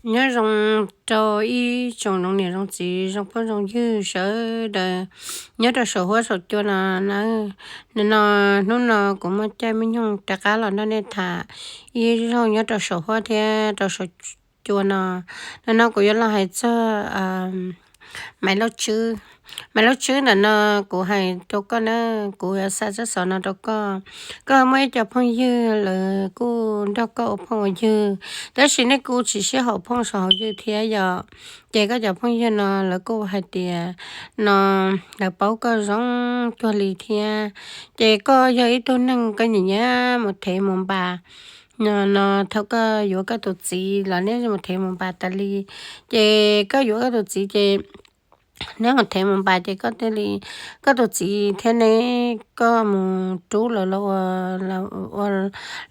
Nyob zoo rau ib tsoom zoo niam zoo txiv zoo phooj zoo ywg sawv daws nyob rau saum huab saum cua no nawb. Nim no hnub no kuv muaj caij muaj nyoog rov qab los nrog nej tham ib zaug nyob rau saum huab thiab rau saum cua no. Nim no kuv yuav los hais txog Maiv Lauj Tswb. Maiv Lauj Tswb, ntawm no kuv hais rau koj na, kuv yuav xa tsab xov no rau koj. Koj muaj ib co phooj ywg lawv kuj nrog koj ua phooj ua ywg, tab sis nej kuj tsis sib haum phooj sib haum ywg thiab yom. Ces koj cov phooj ywg no lawv kuj hais tias no lawv paub koj zoo cuag li thiab. Ces koj yog ib tug neeg koj nyiam nyiam mus thev mus npas no, thaum koj yuav koj tus txiv los neb mus thev mus npas tas li. Ces koj yuav koj tus txiv ces neb mus thev mus npas ces koj thiaj li, koj tus txiv thiab neb, koj mus rub lawv los ua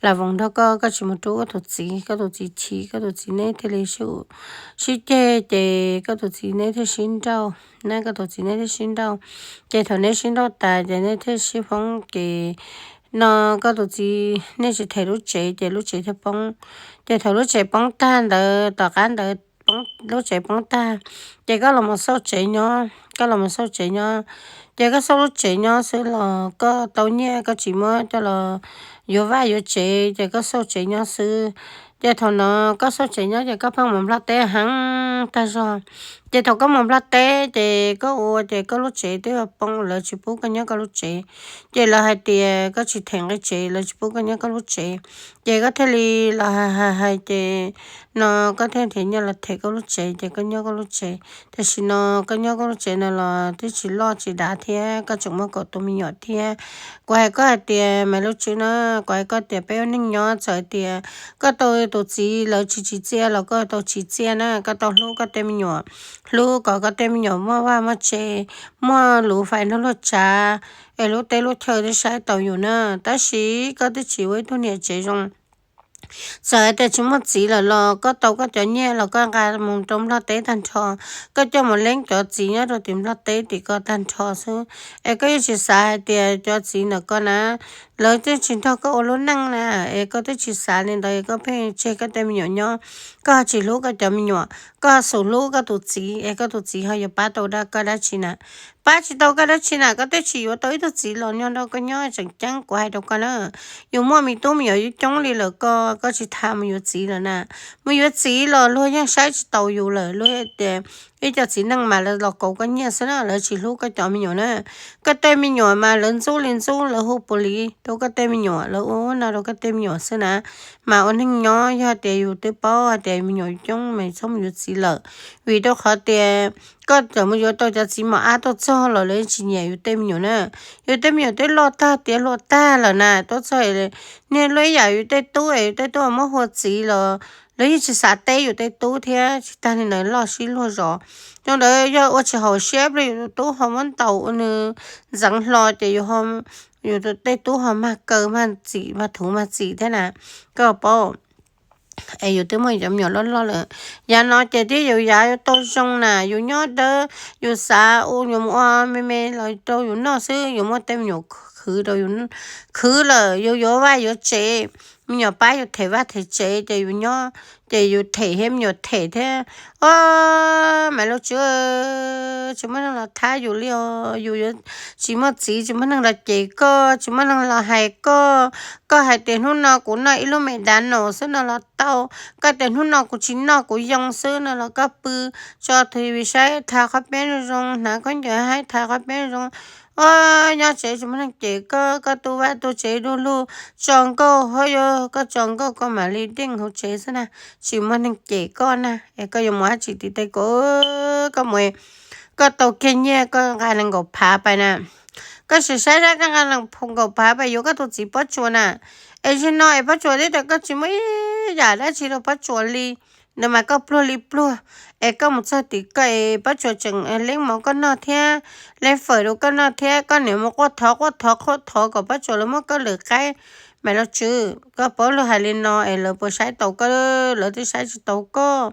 las voos nrog koj, koj tsis mus rub koj tus txiv, koj tus txiv chim, koj tus txiv neb thiaj li sib, sib ceg ces koj tus txiv neb thiaj sib nrauj na, koj tus txiv neb thiaj sib nrauj. Ces thaum neb sib nrauj tas ces neb thiaj sib poob ces no koj tus txiv neb tsis them lub tsev ces lub tsev thiaj poob. Ces thaum lub tsev poob tag ntawd, tom qab ntawd lub tsev poob tag, ces koj los mus xauj tsev nyob, koj los mus xauj tsev nyob. Ces koj xauj lub tsev nyob xwb los koj tau nyiaj koj tsis muab coj los yuav vaj yuav tsev, ces koj xauj tsev nyob xwb. Ces thaum no koj xauj tsev nyob ces koj pheej mus Nplog teb heev tag zog. Ces thaum koj mus Nplog teb ces koj ua ces koj lub tsev twb poob, lawv tsis pub koj nyob koj lub tsev. Ces lawv hais tias koj tsis them nqi tsev, lawv tsis pub koj nyob koj lub tsev. Ces koj thiaj li los hais hais hais ces no koj thiaj nrhiav nyiaj los them koj lub tsev ces koj nyob koj lub tsev. Tam sim no koj nyob koj lub tsev no los twb tsis loj tsis dav thiab, koj tseem muaj kaum tus me nyuam thiab. Kuv hais koj hais tias Maiv Lauj Tswb na, kuv hais koj tias peb ua neej nyob txawm hais tias koj tau tus txiv lawv tsis tsim txiaj los koj tau tsim txiaj na, koj tau hlub koj tej me nyuam, hlub kom koj tej me nyuam muaj vaj muaj tse, muaj lus fais nrog luag tsav, es lub teb lub chaw twb saib taus yus na. Tab sis koj twb tsis ua ib tug niam tsev zoo. Txawm hais tias tsis muaj txiv lawm los koj tau koj cov nyiaj los koj nqa mus rau Nplog teb tag nrho, koj coj mus leeb cov txiv nyob rau tim Nplog teb tim ko tag nrho xwb. Es koj yeej tsis xav hais tias cov txiv ntawm ko na, lawv twb tsis nrog koj ua lub neej na, es koj twb tsis xav li ntawd es koj pheej tseg koj tej me nyuam nyob, koj tsis hlub koj cov me nyuam, koj xub hlub koj tus txiv es koj tus txiv ho yuav pab tau koj dab tsi na? Pab tsis tau koj dab tsi na, koj twb tsis yuav tau ib tug txiv los nyob nrog koj nyob. Tseem ceeb kuv hais rau koj na, yus muaj me tub me nyuam coob li lawm ko, koj tsis tas mus yuav txiv lawm na. Mus yuav txiv los luag yeej saib tsis taus yus lawm, luag tias ib co txiv neej mas lawv los kauv koj nyiaj xwb na, lawv tsis hlub koj cov me nyuam na. Koj tej me nyuam mas lawv ntxub li ntxub, lawv hu pus li rau koj tej me nyuam, lawv ua no rau koj tej me nyuam xwb na. Mas ua neej nyob yog tias yus twb paub hais tias me nyuam coob mas txhob mus yuav txiv lawm, vim rau qhov tias koj txawm mus yuav tau cov txiv mos ab tuaj txog los lawv yeej tsis nyiam yus tej me nyuam na. Yus tej me nyuam twb loj tag tiav hluas tag lawm na, tuaj txog niag luaj ib yam yus tej tub es yus tej tub muab hu ua txiv los lawv yeej tsis xav teb yus tej tub thiab. Tsis tas li ntawd loj sib luag zos, zoo ntawd yog ua tsis haum siab pliag yus tus tub ho muab ntaus ua nws ntxeev hlo ces yus, yus tej tub ho mag kaw mag txim mag thuv mag txim thiab na, koj paub. Es yus twb muaj cov me nyuam loj loj lawm, yav no ces thiaj yus yav yuav tau zoo na, yus nyob dawb, yus xav ua, yus mus ua me me los rau yus noj xwb, yus muaj tej me nyuam khwv rau yus, khwv lawm yus yuav vaj yuav tsev, me nyuam pab yus them vaj them tsev ces yus nyob, ces yus them thiab me nyuam them thiab. Os, Maiv Lauj Tswb, tsis muaj neeg los thab yus li os, yus yuav tsis muaj txiv, tsis muaj neeg los cem koj, tsis muaj neeg los hais koj. Koj hais tias hnub no kuv noj ib lub McDonald's xwb no los tau, koj tias hnub no kuv tsis noj kuv yoo xwb no los koj pw tso TV saib, thaiv qhov peb zoo zoo, hnav khaub ncaws haib thaiv qhov peb zoo. Os, nyob tsev tsis muaj neeg cem koj, koj tu vaj tu tsev du lug, tso nkauj ho yog koj tso nkauj koj mam li deej hauv tsev xwb na, tsis muaj neeg cem koj na. Es koj yuav mus dab tsi tim tej ko, koj mus, koj tau kiag nyiaj koj nqa nees nkaum phav pais na, koj sim saib saib koj nqa nees nkaum phav pais yuav koj tus txiv Pob Tsuas na. Es zaum no es Pob Tsuas twb tias koj tsis muaj ib yam dab tsi rau Pob Tsuas li, ntawd mas koj pluag li pluag. Es koj mus txog tim koj es Pob Tsuas tseem leej mov koj noj thiab, leej fawm rau koj noj thiab, koj niam mus quaj thov quaj thov quaj thov kom Pob Tsuas lawv muab koj lwm qaib. Maiv Lauj Tswb, koj paub luag hais li no es lawv puas saib taus koj? Lawv twb saib tsis taus koj,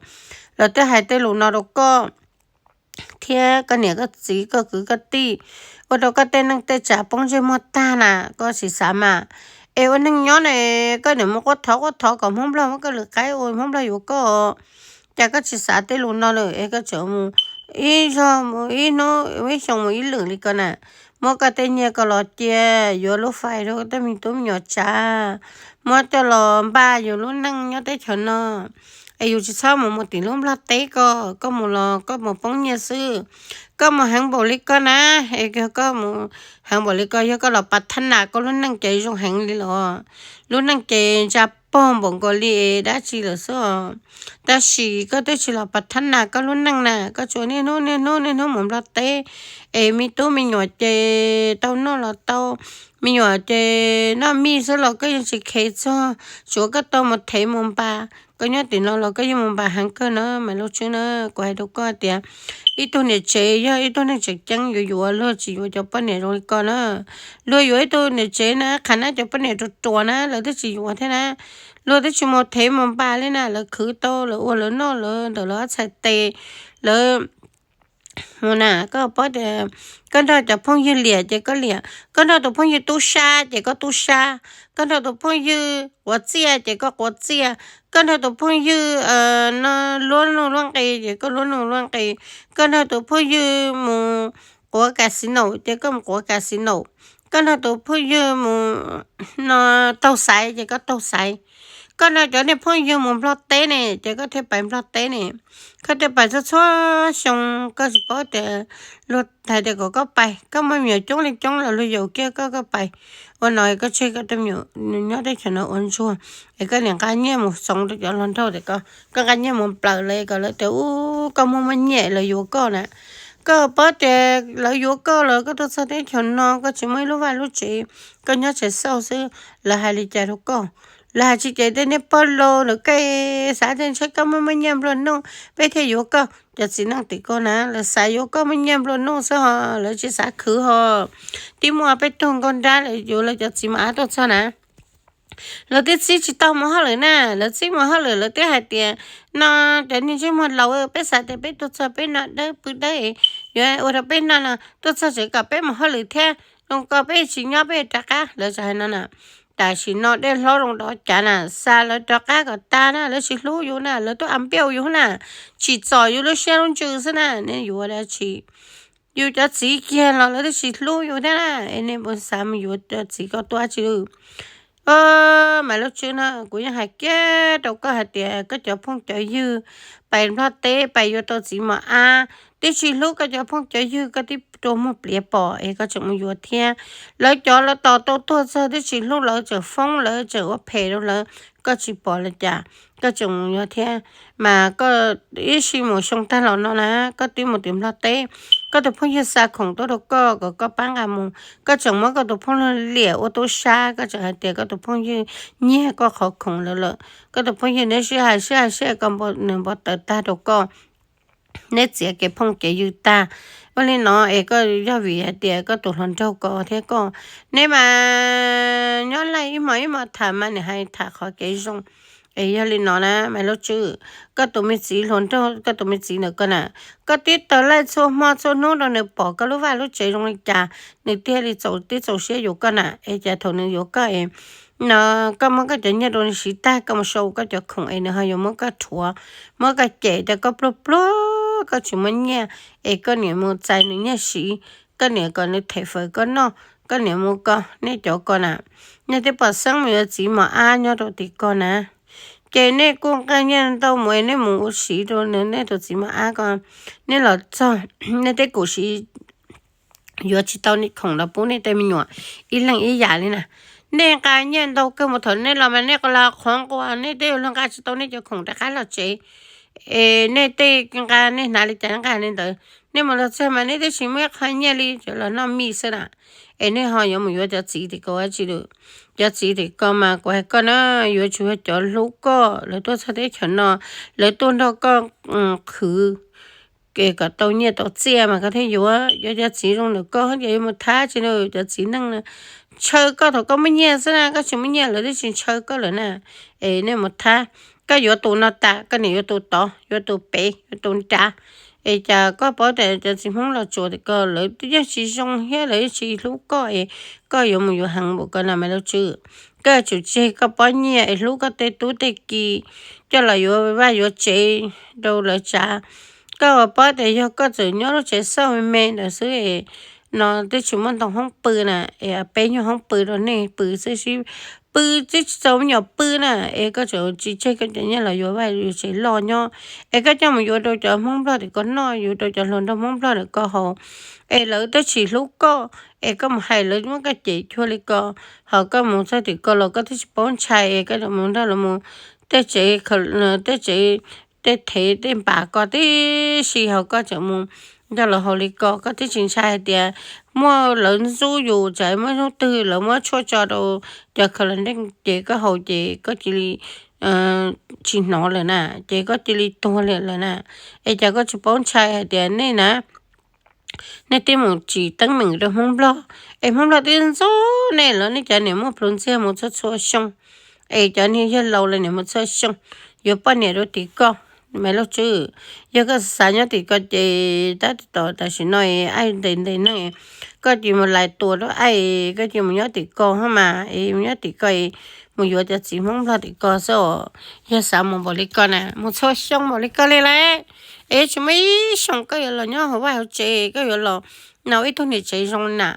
lawv twb hais tej lus no rau koj thiab koj niam koj txiv koj kwv koj tij, ua rau koj tej neej tej tsav poob ntsej muag tag na, koj sim xav mas. Es ua neeg nyob ne, koj niam mus quaj thov quaj thov kom Hmoob Nplog muab koj lwm qaib ua Hmoob Nplog yuav koj. Cas koj tsis xav tej lus no lawm es koj tseem mus ib zaug mus ib hnub ib xyoo mus ib lwm li ko na? Muab koj tej nyiaj koj los cia, yuav lub fais rau tej me tub me nyuam tsav, muab coj los npaj yus lub neej nyob teb chaws no. Es yus tsis txhob mus mus tim lub Nplog teb ko, koj mus los koj mus poob nyiaj xwb. Koj mus heev npaum li ko na, es yog koj mus heev npaum li ko, yog koj los pas thab nas koj lub neej ces zoo heev li los? Lub neej ces ntsa pog npaum nkaus li dab tsi lawm xwb os. Tab sis koj twb tsis los pas thab nas koj lub neej na, koj tsuas niaj hnub niaj hnub niaj hnub mus Nplog teb, es me tub me nyuam ces tau noj los tau, me nyuam ces noj mij xwb los koj yeej tsis kheev txog, tsuav koj tau mus thev mus npas. Koj nyob tim no los koj yeej mus npas heev kawg na Maiv Lub Tswb na. Kuv hais rau koj tias, ib tug niam tsev yog ib tug neeg tseem ceeb yuav yuav, luag tsis yuav cov poj niam zoo li ko na. Luag yuav ib tug niam tsev na, qhia nab cov poj niam ruam ruam na lawv twb tsis yuav thiab na. Luag twb tsis mus thev mus npas li na, lawv khwv tau lawv ua lawv noj lawv ntawm lawv ob txhais tes, lawv mus na. Koj paub tias koj nrog cov phooj ywg liam ces koj liam, koj nrog tus phooj ywg tub sab ces koj tub sab, koj nrog tus phooj ywg quav txiaj ces koj quav txiaj, koj nrog tus phooj ywg no luab nuj luab nqis ces koj luab nuj luab nqis, koj nrog tus phooj ywg mus quav casino ces koj mus quav casino, koj nrog tus phooj ywg mus no taug xaiv ces koj taug xaiv, koj nrog cov niag phooj ywg mus Nplog teb ne ces koj thiaj pais Nplog teb ne. Koj thiaj pais txhua txhua xyoo, koj tsis paub tias luag hais tias kom koj pais, koj muaj me nyuam coob li coob los luag yaum kiag koj koj pais. Ua no koj tseg koj tej me nyuam nyob teb chaws no ua ntsuag, es koj niam nqa nyiaj mus xoov rau cov hluas nraug tias koj nqa nyiaj mus nplawm lawv kom lawv tias ub koj muaj muaj nyiaj lawv yuav koj na. Koj paub tias lawv yuav koj los koj tuaj txog teb chaws no koj tsis muaj ib lub vaj lub tsev, koj nyob tsev xauj xwb, lawv hais li cas rau koj? Lawv hais tsis ces tej niag pog laus lawv kej xav tias ntshe koj muaj muaj nyiaj nplua nuj peb thiaj yuav koj. Cov txiv neej tim koj na lawv xav yuav koj muaj nyiaj nplua nuj xwb ho, lawv tsis xav khwv ho. Twb muaj peb tug nkauj nrab lawv yuav lawv cov txiv mos ab tuaj txog na, lawv twb txib tsis tau mus hauj lwm na, lawv txib mus hauj lwm lawv twb hais tias no cov niag ntsej muag laus, peb xav tias peb tuaj txog peb noj dawb pw dawb, yuav ua rau peb noj no, tuaj txog tsev kom peb mus hauj lwm thiab, zoo ko peb tsis nyob peb rov qab, lawv txawm hais no na. Tam sim no dej hlob zoo dov cav na, xa lawv rov qab kom tag na, lawv tsis hlub yus na, lawv tuaj a npiaj yus na, tsim txom yus lub siab lub ntsws xwb na, nej yuav dab tsi? Yus cov txiv kiag los lawv twb tsis hlub yus thiab na, es nej puas xav mus yuav cov txiv ko tuaj tsi? Maiv Lub Tswb na, kuv yeej hais kiag rau koj hais tias koj cov phooj cov ywg pais Nplog teb pais yuav tau txiv mos ab, twb tsis hlub koj cov phooj cov ywg, koj twb rua muag pliav pom es koj tseem mus yuav thiab. Lawv cov lawv tos tau tuag txog twb tsis hlub lawv, tseem foob lawv, tseem ua phem rau lawv, koj tsis pom li cas koj tseem mus yuav thiab? Mas koj ib sij mus xyoo tag los no na, koj twb mus tim Nplog teb, koj tus phooj ywg xa khoom tuaj rau koj kom koj pab nqa mus, koj tseem muab koj tus phooj ywg liam ua tub sab, koj tseem hais tias koj tus phooj ywg nyiag koj qhov khoom lawm lawm. Koj tus phooj ywg neb sib hais sib hais sib hais kom nws npau taws tag rau koj, neb txiav kev phooj kev ywg tag. Ua li no es koj yog vim hais tias koj tus hluas nraug ko thiab koj, neb mas nyob laij ib hmos ib hmos tham mas nim hais tham qhov kev zoo. Es yog li no na Maiv Lub Tswb, koj tus me txiv hluas nraug, koj tus me txiv ntawm koj na, koj twb taws laij txhua hmo txhua hnub rau nws pom koj lub vaj lub tsev zoo li cas, nws thiaj li txaus twb txaus siab yuav koj na. Es cas thaum nws yuav koj es no koj muab koj cov nyiaj rau nws siv tag, koj mus sau koj cov khoom es nws ho yuav muab koj rhuav, muab koj cem tias koj pluag pluag, koj tsis muaj nyiaj, es koj niam mus txais nws nyiaj siv, koj niam kom nws them fawm koj noj, koj niam mus ko, nej cov ko na, nej twb pom xeeb mus yuav txiv mos ab nyob rau tim ko na. Ces nej kuj nqa nyiaj ntau mus es nej mus ua siv rau nws, nej tus txiv mos ab ko, nej los txog nej twb kum siv yuav tsis tau nej khoom los pub nej tej me nyuam ib leeg ib yam li na. Nej nqa nyiaj ntau kawg mus, thaum nej los mas nej los qhuav nquas, nej twb yuav luag nqa tsis tau nej cov khoom rov qab los tsev. Es nej tej nqa nej hnav li cas nqa li ntawd, nej mus los txog mas nej twb tsis muaj ib qho nyiaj li, tsuas los noj mij xwb na. Es nej ho yuav mus yuav cov txiv tim ko ua tsi lawm? Cov txiv tim ko mas kuv hais koj na, yuav tsum yog cov hlub koj, lawv tuaj txog teb chaws no, lawv tuaj nrog koj khwv, es kom tau nyiaj tau txiaj mas koj thiaj yuav. Yuav cov txiv zoo ntawm koj ces yuav mus thab tsi na, cov txiv neej na ntshaw koj thaum koj muaj nyiaj xwb na, koj tsis muaj nyiaj lawv twb tsis ntshaw koj lawm na. Es nej mus thab, koj yuav tus no tas koj niam yuav tus tod, yuav tus pem, yuav tus nrad. Es cas koj paub tias cov txiv Hmoob Los Tsuas tim ko lawv yeej tsis zoo thiab lawv yeej tsis hlub koj es koj yuav mus yuav heev npaum ko na Maiv Lub Tswb. Koj yuav tsum tseg koj pob nyiaj es hlub koj tej tub tej ki, coj los yuav vaj yuav tsev rau lawv tsav. Koj puas paub tias yog koj txawm nyob lub tsev xauj me me ntawd xwb no twb tsis muaj ntoo hoob pw na, es peb nyuag hoob pw rau nej pw xwb sib pw twb tsis txaus me nyuam pw na, es koj tseem tsis tseg koj cov nyiaj los yuav vaj yuav tsev loj nyob, es koj coj mus yuav rau cov Hmoob Nplog tim ko noj, yuav rau cov hluas nraug Hmoob Nplog ntawm ko haus, es lawv twb tsis hlub koj, es koj mus hais lawv muab koj cem cuag li ko, ho koj mus txog tim ko los koj twb tsis paub ntshai, es koj mus nrog lawv mus tej tsev, tej tsev, tej thev tej npas ko tib si, ho koj tseem mus nrog lawv haus li ko, koj twb tsis ntshai hais tias muaj lawv ntxub yus, tsam muaj hnub twg lawv muab tshuaj tso rau cov khaws los nreej ces koj haus ces koj cia li tsis hnov lawm na, ces koj cia li tuag li lawm na. Es cas koj tsis paub ntshai hais tias nej na, nej twb mus tsim teeb meem rau Hmoob Nplog, es Hmoob Nplog twb ntxub nej los nej cov niam muaj plhus ntxiag mus txhua txhua xyoo, es cov niag yawg laus los niam mus txhua xyoo yuav poj niam rau tim ko. Maiv Lauj Tswb, yog koj xav nyob tim ko ces tab tom tam sim no aib ntes ntes neej, koj cia mus lais tuas rau aib, koj cia mus nyob tim ko hab mas, es mus nyob tim ko, mus yuav cov txiv Hmoob Nplog tim ko xwb os. Yog xav mus npaum li ko na, mus txhua xyoo npaum li ko li lawm, es tsis muaj ib xyoo koj yuav los nyob hauv vaj hauv tsev, koj yuav los nrog ib tug niam tsev zoo na.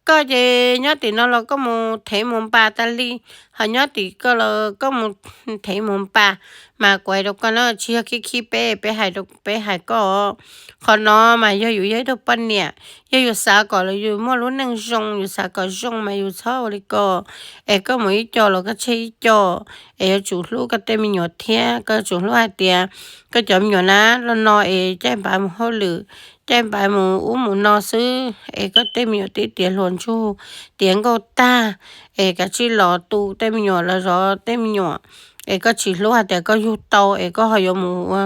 Koj ces nyob tim no los koj mus thev mus npas tas li, ho nyob tim ko los koj mus thev mus npas, mas kuv hais rau koj na, tsis yog khib khib peb, peb hais rau peb hais koj. Qhov no mas yog yus yog ib tug poj niam, yog yus xav kom yus muaj lub neej zoo, yus xav kom zoo mas yus txhob ua li ko, es koj mus ib co los koj tseg ib co, es yuav tsum hlub koj tej me nyuam thiab koj yuav tsum hlub hais tias koj cov me nyuam na, los no es caij npaiv mus hauj lwm, caij npaiv mus ub mus no xwb, es koj tej me nyuam twb tiav hluas ntsug, tiav nkauj tag, es kav tsij los tu tej me nyuam los zov tej me nyuam, es koj tsis hlub hais tias koj yug tau es koj ho yuav mus ua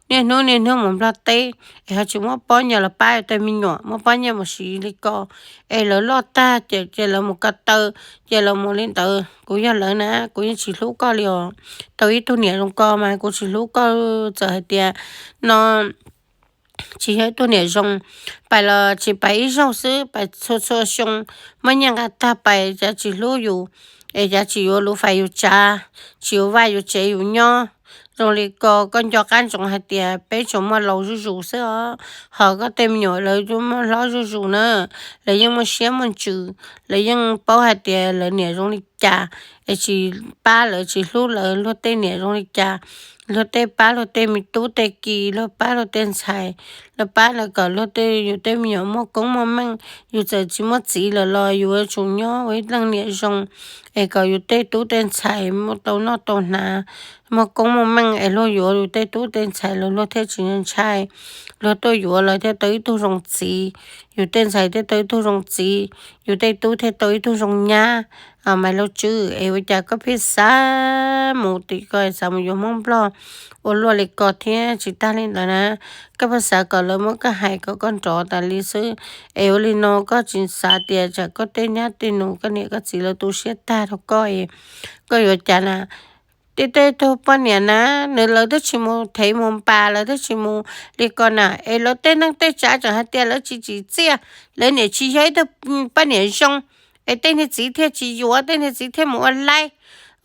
niaj hnub niaj hnub mus Nplog teb, es ho tsis muab pob nyiaj los pab tej me nyuam, muab pob nyiaj mus siv li ko, es lawv loj tag ces cia lawv mus ko taw, cia lawv mus li ntawd. Kuv yog lawv na, kuv yeej tsis hlub koj li os. Tau ib tug niam zoo ko mas kuv tsis hlub koj, txawm hais tias no tsis yog ib tug niam zoo, pais los tsis pais ib zaug xwb, pais txhua txhua xyoo, muab nyiaj nqa tag pais, cav tsis hlub yus, es cav tsis yuav lub fais yus tsav, tsis yuav vaj yuav tsev yus nyob. Zoo li ko koj nco qab ntsoov hais tias peb tsuas muaj laus zuj zus xwb os, ho koj tej me nyuam lawv yeej muaj hlob zuj zus na, lawv yeej muaj siab muaj ntsws, lawv yeej paub hais tias lawv niam zoo li cas, es tsis pab lawv tsis hlub lawv luag tej niam zoo li cas, luag tej pab luag tej me tub tej ki, luag pab luag tej ntxhais, luag pab lawv kom luag tej yus tej me nyuam muaj koob muaj meej. Yus txawm tsis muaj txiv lawm los yus yuav tsum nyob ua ib leej niam zoo, es kom yus tej tub tej ntxhais muaj tau noj tau hnav, muaj koob muaj meej, es luag yuav yus tej tub tej ntxhais los luag thiaj tsis ntshai, luag tuaj yuav lawv thiaj tau ib tug zoo txiv, yus tej ntxhais thiaj tau ib tug zoo txiv, yus tej tub thiaj tau ib tug zoo nyab. Maiv Lauj Tswb, es ua cas koj pheej xav mus tim ko, xav mus yuav Hmoob Nplog ua luaj li ko thiab? Tsis tag li ntawd na, koj pheej xav kom lawv muab koj hais kom koj nrov tas li xwb. Es ua li no koj tsis xav tias tsam koj tej nyab tej nus koj niam koj txiv lawv tu siab tag rau koj, koj yuav cas na? Tej tej tug poj niam na, nws lawv twb tsis mus thev mus npas, lawv twb tsis mus li ko na, es lawv tej neej tej tsav tseem hais tias lawv tsis tsim txiaj, lawv niam tsis yog ib tug poj niam zoo, es tej niag txiv thiaj tsis yuav, tej niag txiv thiaj mus ua laib.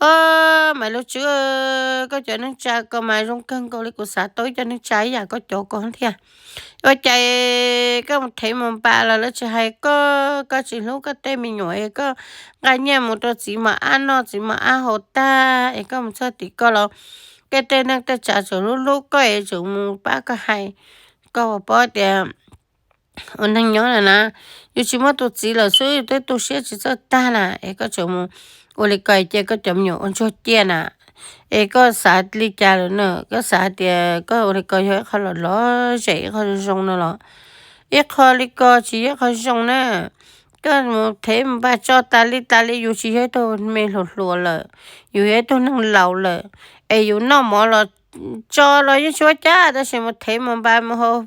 Maiv Lauj Tswb, koj cov neej tsa ko mas zoo kawg nkaus li, kuv xav tau ib co neej tsa ib yam koj cov ko thiab. Ua cas koj mus thev mus npas los lawv tsis hais koj, koj tsis hlub koj tej me nyuam, es koj nqa nyiaj mus rau txiv mos ab noj txiv mos ab haus tag, es koj mus txog tim ko los tej tej neej tej tsav tseem hlub hlub koj es tseem mus pab koj hais. Koj puas paub tias ua neeg nyob na na, yus tsis muaj tus txiv lawm xwb yus twb tu siab tsis txawj tag na, es koj tseem mus ua li ko cia koj cov me nyuam ua ntsuag ciaj na. Es koj xav li cas lawm na? Koj xav hais tias koj ua li ko yog ib qho los lov zem ib qho zoo no los? Ib qho li ko tsis yog ib qho zoo na. Koj mus thev mus npaj tso tas li tas li, yus tsis yog ib tug me hluas hluas lawm, yus yog ib tug neeg laus lawm. Es yus noj mov los tso los yeej tsis ua cas, tab sis mus thev mus npaj mus haus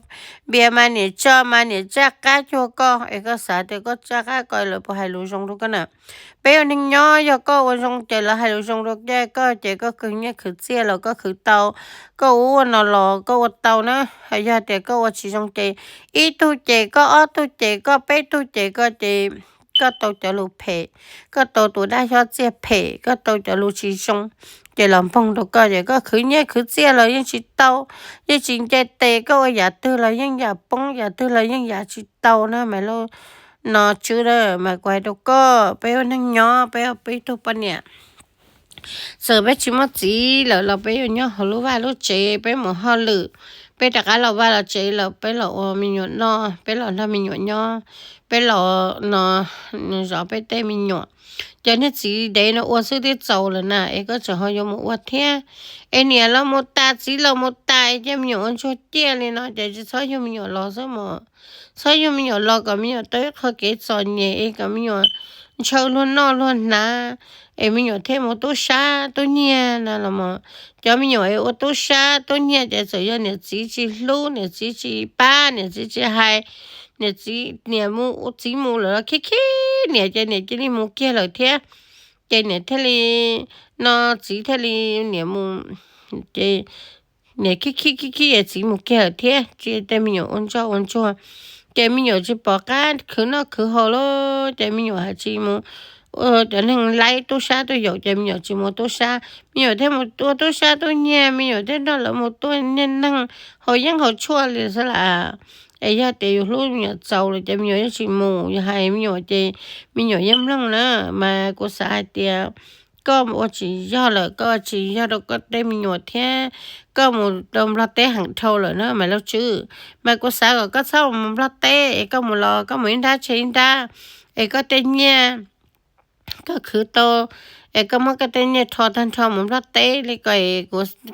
npias mas niam tso mas niam tsaj qab cuag koj, es koj xav tias koj tsaj qab ko lawv puas hais lus zoo rau koj na? Peb ua neeg nyob yog koj ua zoo ces lawv hais lus zoo rau koj, ces koj khwv nyiaj khwv txiaj los koj khwv tau, koj ua ua no los koj ua tau na. Yog tias koj ua tsis zoo ces ib tug ces koj, ob tug ces koj, peb tug ces koj ces koj tau cov lus phem, koj tau tus dab xyob txiaj phem, koj tau cov lus tsis zoo, ces los npoog rau koj ces koj khwv nyiaj khwv txiaj los yeej tsis tau, yeej tsis nce tes, koj ua yam twg los yeej yam poob, yam twg los yeej yam tsis tau na mas lauj. No Tswb a, mas kuv hais rau koj, peb ua neeg nyob peb ua peb tug poj niam, txawm peb tsis muaj txiv lawm los peb yuav nyob hauv lub vaj lub tsev, peb mus hauj lwm, peb rov qab los vaj los tsev los peb los ua me nyuam noj, peb los nrog me nyuam nyob, peb los no zov peb tej me nyuam. Cov niag txiv dev no ua xwb twb txaus lawm na es koj tseem ho yuav mus ua thiab. Es niam los mus tas, txiv los mus tas, es cia me nyuam ua ntsuag ciaj li no ces tsis txhob yug me nyuam los xwb mas. Txhob yug me nyuam los kom me nyuam tau ib qho kev txom nyem es kom me nyuam ntshaw luag noj luag hnav, es me nyuam thiaj mus tub sab tub nyiag no los mas. Cov me nyuam es ua tub sab tub nyiag ces txawm yog niam txiv tsis hlub, niam txiv tsis pab, niam txiv tsis hais, niam txiv, niam mus, txiv mus lawm los khib khib niam ces niam cia li mus kiag lawm thiab. Ces niam thiaj li, no txiv thiaj li, niam mus, ces niam khib khib khib khib es txiv mus kiag lawm thiab, tsis tej me nyuam ua ntsoj ua ntsuag. Ces me nyuam tsis pom qab khwv noj khwv haus lawm ces me nyuam hais tsis mus, cov neeg laib tub sab tuaj yaum ces me nyuam tsis mus tub sab. Me nyuam thiaj mus ua tub sab tub nyiag, me nyuam thiaj nrog lawv mus tua niag neeg haus yeeb haus tshuaj li xwb las. Es yog tias yus hlub me nyuam txaus lawm ces me nyuam yeej tsis mus, yus hais me nyuam ces me nyuam yeej mloog na. Mas kuv xav hais tias koj ua tsis yog lawm, koj tsis yog rau koj tej me nyuam thiab, koj mus rau Nplog teb heev dhau lawm na mas Lauj Tswb. Mas kuv xav kom koj txhob mus Nplog teb es koj mus los koj mus ib nrab tseg ib nrab, es koj tej nyiaj koj khwv tau, es koj muab koj tej nyiaj rho tag nrho mus Nplog teb li ko,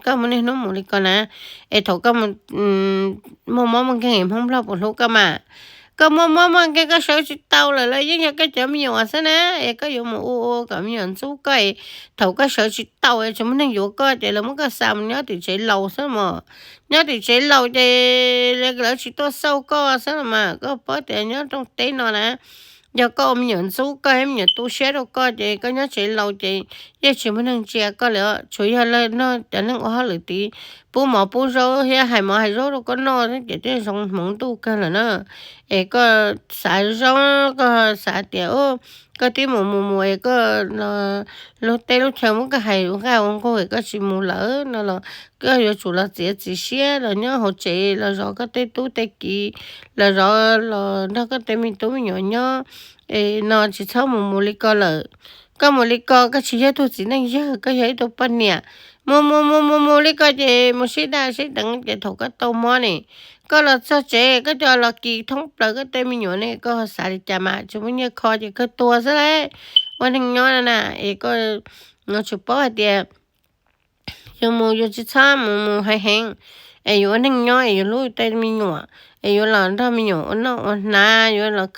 koj muaj niaj hnub mus li ko na, es thaum koj muaj mob muaj nkeeg Hmoob Nplog puas hlub koj mas? Koj muaj mob muaj nkeeg koj sawv tsis tau lawm los yeej yog koj cov me nyuam xwb na, es koj yuav mus ua ua kom me nyuam ntxub koj, thaum koj sawv tsis tau es tsis muaj neeg yuav koj ces lawv muab koj xa mus nyob tim tsev laus xwb mas. Nyob tim tsev laus ces lawv tsis tuaj xauj koj xwb los mas. Koj paub tias nyob rooj teb no na, yog koj ua me nyuam ntxub koj thiab me nyuam tu siab rau koj ces koj nyob tsev laus ces yeej tsis muaj neeg ntsia koj li os. Tsuas yog lawv nrog cov neeg ua hauj lwm tid pub mov pub zaub thiab hais mov hais zaub rau koj noj ces thiaj zoo hmoov ntuj kawg lawm na. Es koj xav zoo, koj xav tias koj twb mus mus mus es koj lub teb lub chaw muab koj hais ua nqaj ua nqug es koj tsis mus lawm no los koj yuav tsum los txiav txim siab los nyob hauv tsev los zov koj tej tub tej kiv, los zov los nrog koj tej me tub me nyuam nyob, es no tsis txhob mus mus li ko lawm. Koj mus li ko koj tsis yog tug txiv neej yawg, koj yog ib tug poj niam. Mus mus mus mus mus li ko ces mus sib daj sib deev ces thaum koj tau mob ne, koj los txog tsev koj coj los kis thoob plaws koj tej me nyuam ne, koj xav li cas mas? Tsis muaj nyiaj kho ces kawg tuag xwb lauj. Ua neeg nyob na na, es koj yuav tsum paub hais tias yus mus yus tsis txhob mus mus heev heev, es yus ua neeg nyob es yus hlub tej me nyuam, es yuav los nrog me nyuam ua noj ua hnav, yuav los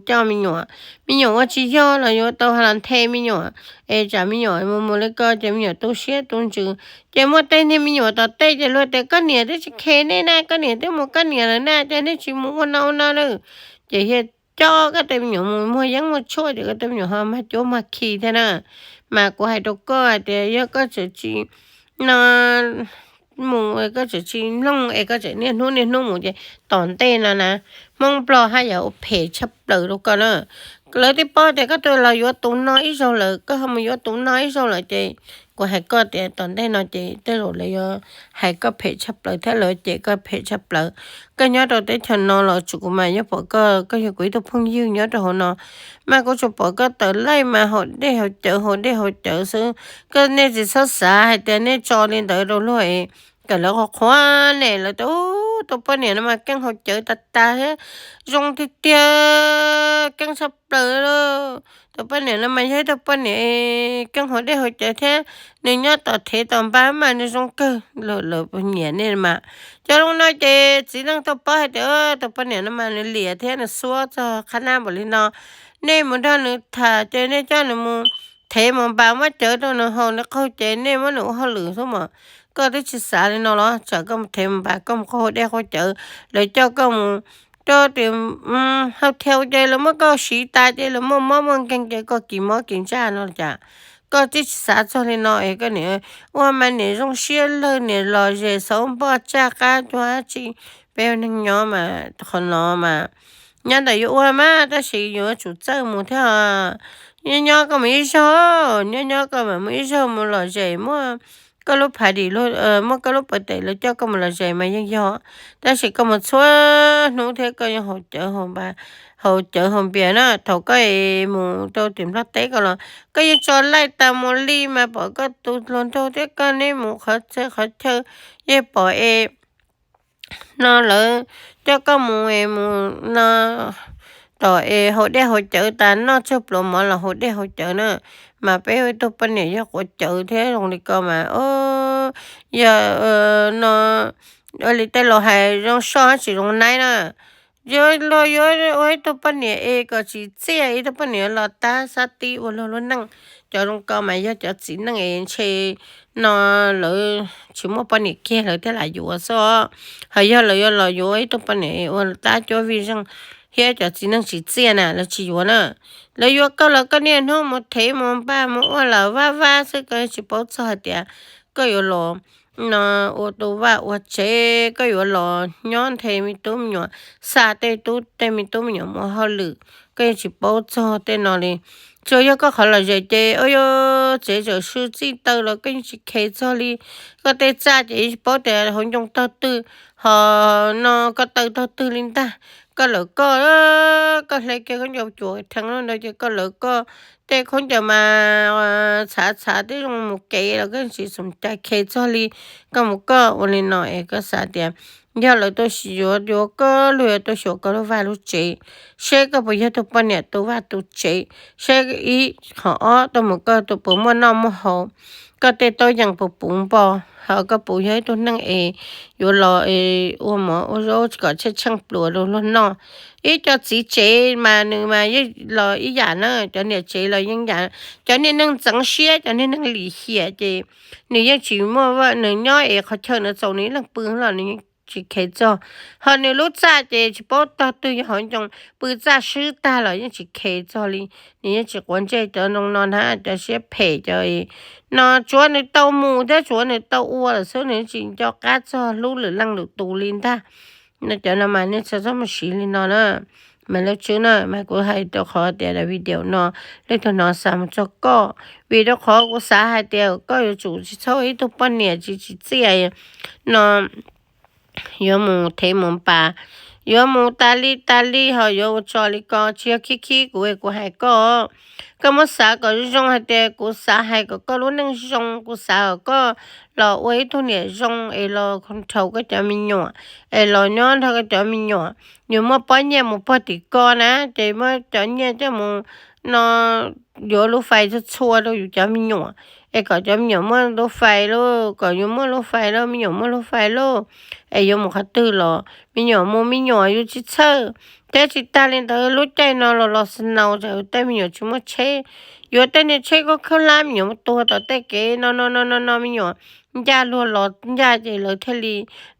coj me nyuam. Me nyuam ua tsis yog los yuav tau los nthe me nyuam, es tsam me nyuam mus mus li ko ces me nyuam tu siab tu ntsws. Ces muaj tej niag me nyuam tom tej ces luag tias koj niam twb tsis khe nej na, koj niam twb mus koj niam lawm na, ces nej tsis mus ua no ua no lawm. Ces thiaj coj koj tej me nyuam mus muag yeeb muag tshuaj ces koj tej me nyuam ho mag cuab mag khi thiab na. Mas kuv hais rau koj hais tias yog koj tseem tsis, no, mus koj tseem tsis mloog es koj tseem niaj hnub niaj hnub mus ces tom ntej no na, Hmoob Nplog haj yam ua phem tshaj plaws rau koj na. Lawv twb paub tias koj twb los yuav tus no ib zaug lawm, koj ho mus yuav tus no ib zaug lawm ces kuv hais koj tias tom ntej no ces tej zaum lawv yuav hais koj phem tshaj plaws thiab lawv cem koj phem tshaj plaws. Koj nyob rau teb chaws no los tsuas kuv mas nyob pom koj, koj yog kuv ib tug phooj ywg nyob rau hauv no, mas kuv tsuas pom koj tawm laij mas haus dej haus cawv haus dej haus cawv xwb. Koj, nej tsis txhob xav hais tias nej tso li ntawd rau luag es kom lawv qhuav qhuav nej, lawv tias ub, tus poj niam no mas keej haus cawv tas tas thiab zoo tiag tiag, keej tshaj plaws lauj. Tus poj niam no mas yog ib tug poj niam keej haus dej haus cawv thiab, nws nyob tom thev tom npab mas nws zoo kawg, lawv nyiam nej mas. Cov lus no ces txiv neej tuaj paub hais tias tus poj niam no mas nws liam thiab nws xuab txog qhab nab npaum li no. Nej mus nrog nws tham ces nej coj nws mus thev mus npas muab cawv rau nws haus nws qaug ces nej muab nws ua hauj lwm xwb mas. Koj twb tsis xav li no los tsam koj mus thev mus npas koj mus qaug dej qaug cawv, lawv coj koj mus rau tim hau thiau ces lawv muab koj siv tas ces lawv muaj mob muaj nkeeg ces koj kis mob kis ntsaj no los cas? Koj twb tsis xav txog li no es koj niam ua mas niam zoo siab lawg, niam lom zem xauv npoj tsaj qab cuag dab tsi. Peb ua neeg nyob mas qhov no mas Nyob ntawm yuav ua mas tab sis yuav tsum txawj mus thiab. Nyob nyob koj mus ib zaug, nyob nyob koj mam mus ib zaug mus lom zem, muab koj lub phav dim, muab koj lub pawv tes lawv coj koj mus lom zem mas yeej yog, tab sis koj mus txhua hnub thiab koj yeej haus cawv haus npias na. Thaum koj mus rau tim Nplog teb ko los koj yeej tso laij tas mus li mas pom koj tus hluas nraug thiab koj neb mus qhov txhia qhov chaw, yeej pom es no lawv coj koj mus es mus no tom es haus dej haus cawv tas noj tsawg pluas mov los haus dej haus cawv na. Mas peb ua ib tug poj niam yog quav cawv thiab zoo li ko mas yog no ua li tej laus hais zoo soj hab tsis zoo naib na. Yuav luag yuav ua ib tug poj niam es kom tsim txiaj, ib tug poj niam los tab sab tib ua luag lub neej. Cov zoo ko mas yog cov txiv neej es ntshe no lawv tsis muaj poj niam kiag lawv thiaj lam yuav xwb os. Ho yog lawv yuav los yuav ib tug poj niam ua tab cuab vij zeej thiab cov txiv neej tsim txiaj na lawv tsis yuav na. Lawv yuav koj los koj niaj hnub mus thev mus npaj mus ua lam vaj vab xwb, koj tsis paub txog hais tias koj yuav los no ua tus vaj ua tsev, koj yuav los nyob nthe me tub me nyuam, xa tej tub tej me tub me nyuam mus hauj lwm, koj yeej tsis paub txog tej no li. Tsuas yog koj qhov lom zem ces ua yog tsev txawm sw txij taw los koj yeej tsis khe txog li. Koj tej txaj ces yeej tsis paub tias hauv ncoo tog twg, ho no koj taw tog twg li ntag. Koj lawv koj, koj hle kiag khaub ncaws cuam dheev ntawd ces koj lawv koj tej khaub ncaws mas txhav txhav twb zoo mus kev los koj yeej tsis xum cai khe txog li. Koj mus koj ua li no es koj xav tias yog lawv tuaj yuav yuav koj los yuav tuaj xyuas koj lub vaj lub tsev, seb koj puas yog tus poj niam tu vaj tu tsev, seb ib qhov ob tuaj mus koj tus puas muaj noj muaj haus, koj tej taub yees puas puv npo, ho koj puas yog ib tug neeg es yuav los ua mov ua zaub kom tsheej tsheej pluas rau luag noj. Ib co txiv tsev mas nws mas yeej los ib yam na, cov niam tsev los yeej yam, cov niag neeg ntxeev siab cov niag neeg lim hiam ces nws yeej tsis muaj, nws nyob es qhov chaw nws txaus nws ib leeg pw los nws yeej tsis khe txog. Ho nws lub txaj ces tsis paub tog twg yog hauv ncoo, pw txaj swb tag los yeej tsis khe txog li. Nws yeej tsis quav ntsej cov zoo no na, cov siab phem cov no tsuav nws tau mus thiab tsuav nws tau ua lawm xwb, nws yeej tsis nco qab txog hlub lwm leej lwm tus li ntag. Cov no mas nej txhob mus siv li no na. Mas lub tswb na mas kuv hais rau qhov tias daim video no leej twg hnov xav mus txog koj, vim rau qhov kuv xav hais tias koj yuav tsum tsis txhob ib tug poj niam tsis tsim txiaj no yuav mus thev mus npas, yuav mus tas li tas li ho yuav ua tso li ko tsis yog khib khib kuv, kuv hais koj. Koj muab xav kom zoo zoo hais tias kuv xav hais kom koj lub neej zoo, kuv xav kom koj los ua ib tug niam zoo es los control koj cov me nyuam, es los nyob nrog koj cov me nyuam. Yus muaj pob nyiaj mus puag tim ko na, ces muab cov nyiaj coj mus no yuav lub fais txhua txhua rau yus cov me nyuam, es kom cov me nyuam muaj lub fais lauj, kom yus muaj lub fais lauj, me nyuam muaj lub fais lauj. Es yuav mus qhov twg los me nyuam mus me nyuam, yus tsis txhawj. Thiab tsis tag li ntawd lub caij no los los snow ces tej me nyuam tsis muaj tsheb, yuav tej niag tsheb khaub khaub hlab me nyuam mus tuag tom tej kev no no no no no me nyuam ncaj luag los ncaj ces lawv thiaj li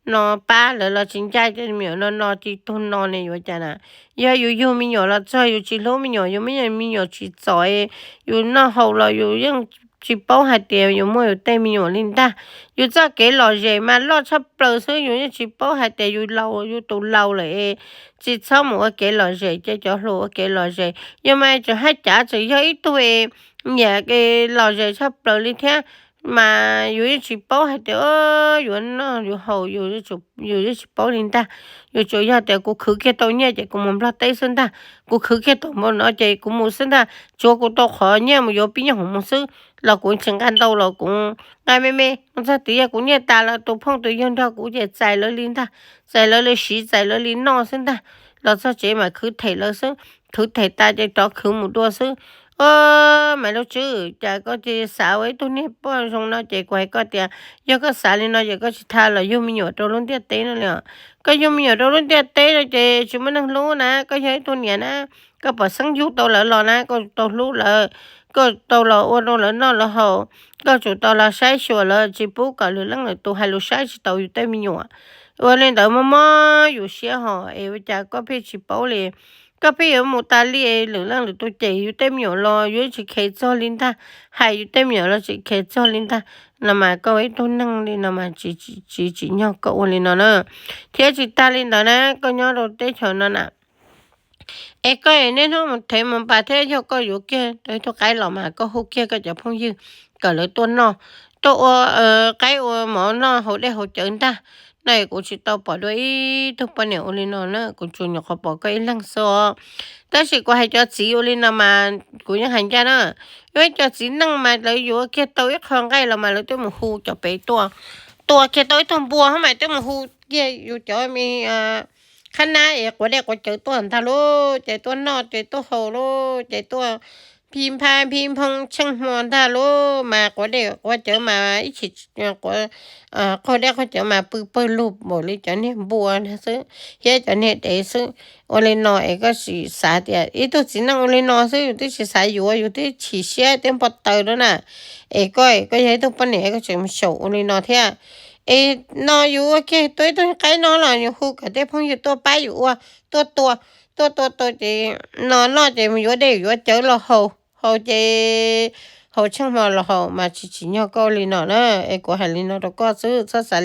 no pab, lawv los tsis ncaj ces me nyuam no no tsis tuag no ne yuav cas na. Yog yus yug me nyuam los txog yus tsis hlub me nyuam, yus me nyuam tsis txom, yus noj haus los yus yeej tsis paub hais tias yus muaj yus tej me nyuam li ntag. Yus txoj kev lom zem mas loj tshaj plaws xwb, yus yeej tsis paub hais tias yus laus, yus tus laus lawm es tsis txhob mus ua kev lom zem, cia cov hluas ua kev lom zem. Yog mas tseem haj cav tseem yog ib tug es nyiam lom zem tshaj plaws li thiab, mas yus yeej tsis paub hais tias yuav noj yuav haus, yus yeej tsis paub li ntag. Yus tsuas yog tias kuv khwv kiag tau nyiaj ces kuv mus Nplog teb xwb ntag, kuv khwv kiag tau npaum no ces kuv mus xwb ntag, tsuav kuv tau qhov nyiaj mus yuav pib nyuag hauv mus xwb, los kuv tsis nqa ntau los kuv nqa me me mus txog tid yog kuv nyiaj tas los tus phooj tus ywg nrog kuv ces txais lawv li ntag, txais lawv li siv txais lawv li noj xwb ntag. Los txog tsev mas khwv them lawv xwb, khwv them tas ces rov khwv mus dua xwb. Maiv Lub Tswb, cas koj cia xav ua ib tug niag poj zoo no ces kuv hais koj tias yog koj xav li no ces koj tsis tas los yug me nyuam rau lub ntiaj teb no li os. Koj yug me nyuam rau lub ntiaj teb no ces tsis muaj neeg hlub na, koj yog ib tug niam na, koj pom xeeb yug tau lawv los na koj tau hlub lawv, koj tau los ua rau lawv noj lawv haus, koj tsum tau los saib xyuas lawv, tsis pub kom lwm leej lwm tus hais lus saib tsis tau yus tej me nyuam. Ua li ntawd mob mob yus siab hos es ua cas koj pheej tsis paub li. Koj pheej yuav mus tas li es lwm leej lwm tus cem yus tej me nyuam los yus tsis khev txog li ntag, hais yus tej me nyuam los tsis khev txog li ntag. No mas koj ua ib tug neeg li no mas tsis tsim nyog koj ua li no na. Thiab tsis tas li ntawd na, koj nyob rau teb chaws no na, Es koj niaj hnub mus thev mus npas thiab yog koj yuav kiag tau ib tug qaib los mas koj hu kiag koj cov phooj ywg kom lawv tuaj noj, tuaj ua qaib ua mov noj haus dej haus cawv ntag. No kuv tsis tau pom dua ib tug poj niam ua li no na, kuv tsuas nyuam qhuav pom koj ib leeg xwb os. Tab sis kuv hais cov txiv ua li no mas kuv yeej hais ncaj na, ib cov txiv neej mas lawv yuav kiag tau ib qho nqaij los mas lawv twb mus hu cov pem tuaj, tua kiag tau ib tug npua mas twb mus hu kiag yus cov me qhab nab es quav dej quav cawv tuaj ntag lauj, ces tuaj noj ces tuaj haus lauj, ces tuaj phij phaj phij phoob tsheej hmo ntag lauj, mas quav dej quav cawv mas ib chim qaug dej qaug cawv mas pw pawg lug npaum li cov niag npua xwb thiab cov niag dev xwb. Ua li no es koj sim xav tias ib tug txiv neej ua li no xwb yus twb tsis xav yuav, yus twb chim siab thiab npau taws na. Es koj, koj yog ib tug poj niam koj tseem mus xyaum ua li no thiab. Es no yus ua kiag tua ib tug qaib no los yus hu kom tej phooj ywg tuaj pab yus ua, tuaj tua, tuaj tua tua ces no noj ces mus yuav dej yuav cawv los haus, haus ces haus tsheej hmo los haus mas tsis tsim nyog koj ua li no na. Es kuv hais li no rau koj xwb, txhob xav li.